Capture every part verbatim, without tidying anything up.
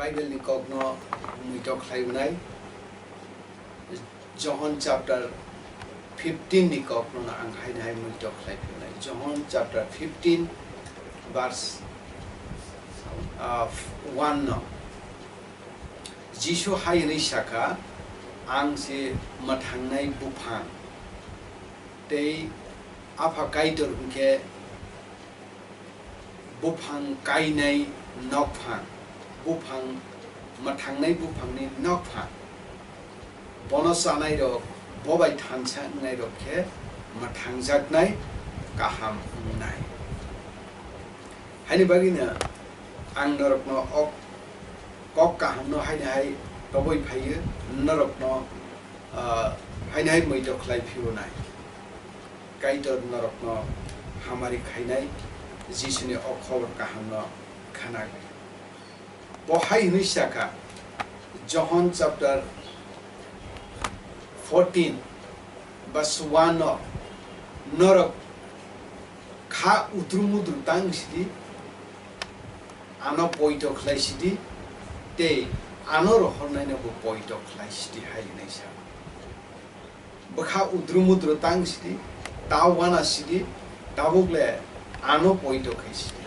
Bible ni kokno muitok khlai wnai. Johon chapter fifteen ni kokno ang haino hai muitok khlai phi wnai. Johon chapter fifteen verse, ah, one no. Jisu hai hwnwi sakha, "Ang se mwthangnai buphang, tei Apha Kaitor hwnkhe buphang kainai nokphang, buphang mwthangnai buphangni nokphang. Bono chanairok, bo bai thansa wngnairok khe mwthangjaknai, kaham wngnai." Haini bagwino ang norokno o kok kahamno haini hai toboi phaiwi norokno, ah, haini hai muitok khlai phirunai. Kaitor norokno hamari khainai Jisuni o khobor kahamno khwnagwi. Bo hai hwnwi sakha, Johon chapter fourteen verse one o, "Norok kha utru mudru tang sidi, ano poito khlai sidi, tei ano rohornaino bo poito khlai sidi," hai hwnwi sa. Bwkha udru mudru tang sidi, ta wana sidi, tabuk le ano poito khai sidi,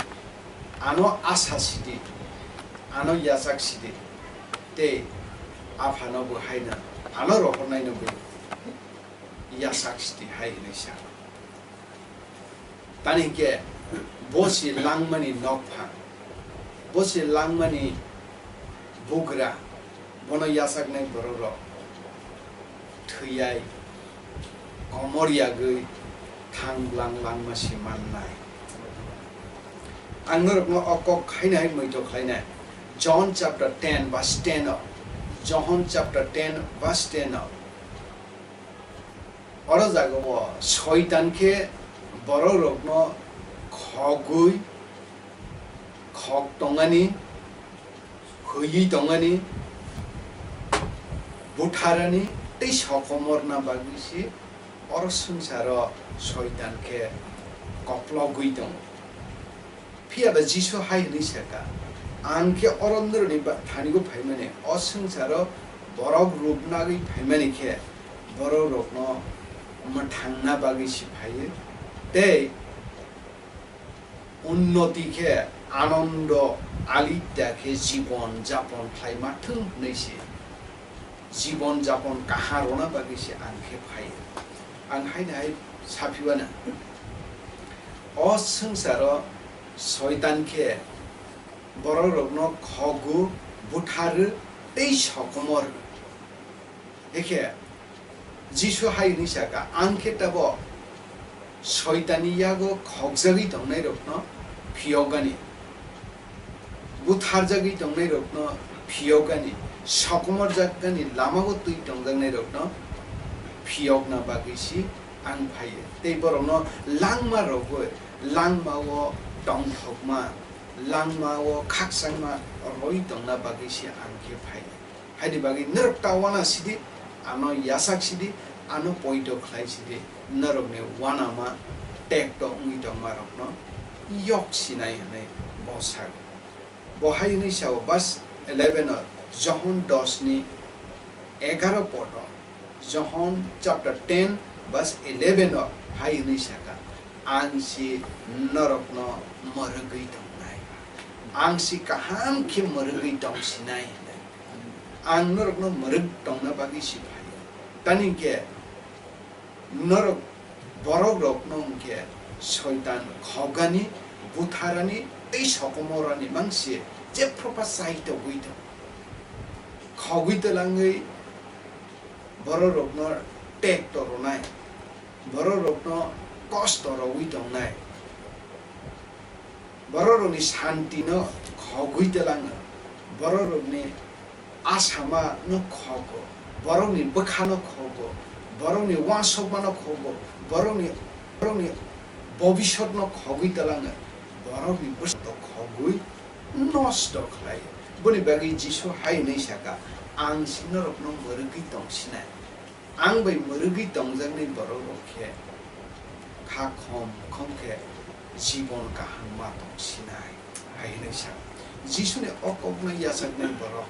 ano asa sidi, ano yachak sidi, tei Aphano bo haino ano rohornaino bo yachak sidi hai hwnwi sa. Tani hinkhe bo se langmani nokphang, bo se langmani bugra, bono yachaknai bororok thwiyai, komor yagwi thang blang langma se mannai. Ang norokno o kok haino hai muitok khlainai. John chapter ten verse ten o, John chapter ten verse ten o. Oro jagao Soitan khe bororokno khogwi, khok tongani, hwiwi tongani, butharani tei sokomorna bagwi se oro swngcharo Soitan khe koplogwi tongo. Phiya ba Jisu hai hwnwi sakha, "Ang khe oro norokni ba-, thanigo phaimani, o swngcharo borok rupnagwi phaimani khe bororokno mwthangna bagwi se phaiwi, tei unnoti khe, anondo alita khe jibon japon khlai ma thung hwnwi se." Jibon japon kaham rwna bagwi se ang khe phai. Ang haino hai saphiwana. O swngcharo Soitan khe bororokno khogo, butharwi tei sokomor. Hekhe Jisu hai hwnwi sakha, "Ang khe tabo Soitanni yago khokjagwi tongnairokno phiyokgani, butharjagwi tongnairokno phiyokgani, sokomorjakgani lamao twi tongjaknairokno phiyokna bagwi se ang phaiyo. Tei borokno langma rogwi, langmao tongthokma, langmao khakchangma rwi tongna bagwi se ang khe phaiyo." Haini bagwi norok ta wana sidi, ano yachak sidi, ano poito khlai sidi, norokni wanama tekto wngwi tongmarokno yok sinai hwnwi bo sago. Bo hai hwnwi sao, verse eleven o, Johon dos ni egaro poto, Johon chapter ten verse eleven o hai hwnwi sakha, "Ang si norokno mwrwgwi tongnai, ang si kaham khe mwrwgwi tongsinai," hwnwi. Ang norokno mwrwk tongna bagwi si phaio. Tani hinkhe norok, borok rokno hinkhe Soitan khogani, butharani tei sokomorani mangse jephru pha chai togwi tongo. Khogwi twlangwi borok rokno tekto rwnai, borok rokno kosto rogwi tongnai. Bororokni santino khogwi twlango, bororokni asamano khogo, borokni bwkhano khogo, borokni uansukmano khogo, borokni, borokni bobisotno khogwi twlango, borokni bwskango khogwi nosto khlaio. Boni bagwi Jisu hai hwnwi sakha, "Ang si norokno mwrwgwi tongsinai." Ang bai mwrwgwi tongjaknai borok rok khe kha khom khom khe jibon kaham ma tong sinai, hai hwnwi sa. Jisuni o kokno yachaknai borok,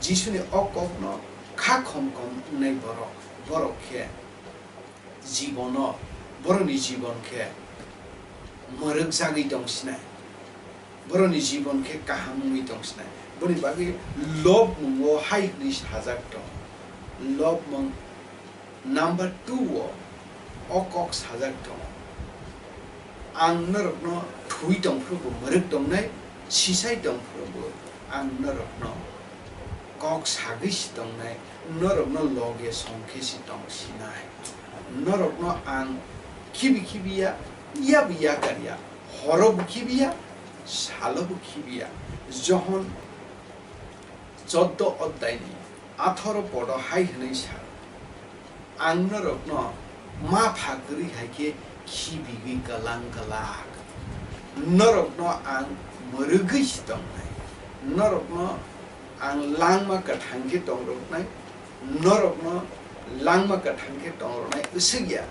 Jisuni o kokno kha khom khom wngnai borok, borok khe jibono, borokni jibon khe mwrwkjagwi tong sinai, borokni jibon khe kaham wngwi tong sinai. Boni bagwi lobmungo hai hwnwi sajak tongo, lobmung number two o o kok sajak tongo, "Ang norokno thwi tong phuru bo mwrwk tongnai, sisai tong phuru bo ang norokno kok sagwi si tongnai, norokno loge song khe si tong sinai. Norokno ang khibi khibi ya, ya bo yakar ya, horo bo khibi ya, salo bo khibi ya." Johon choddo oddaini atharo podo hai hwnwi sa, "Ang norokno ma pha kwrwi hai khe khibigwi kwlang glak. Norokno ang mwrwgwi si tongnai. Norokno ang langma kwthang khe tongroknai. Norokno langma kwthang khe tongroknai wswk ya,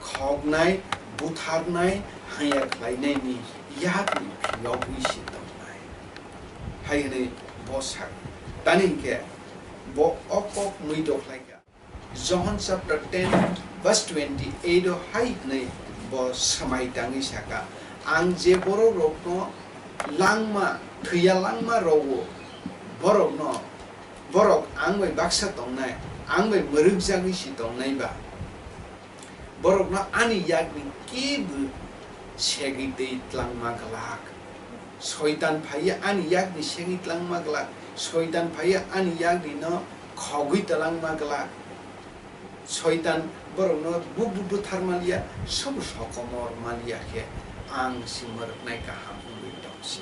khoknai, butharnai, hamya khlainaini yakni phiyogwi si tongnai." Hai hwnwi bo sa. Tani hinkhe bo o kok mui dokhlai kha. Johon chapter ten verse twenty-eight o hai hwnwi bo swmai tangwi saka, "Ang je borok rokno langma, thwiya langma rogo, borokno, borok ang bai baksa tongnai, ang bai mwrwkjagwi si tongnai ba, borokno ani yakni kebo segwi twi tlangma glak. Soitan phaiya ani yakni segwi tlangma glak. Soitan phaiya ani yakni no khogwi tlangma glak. Soitan borokno bu-, bu-, buthar maliya, sobo sokomor maliya khe ang si mwrwknai kaham wngwi tong si."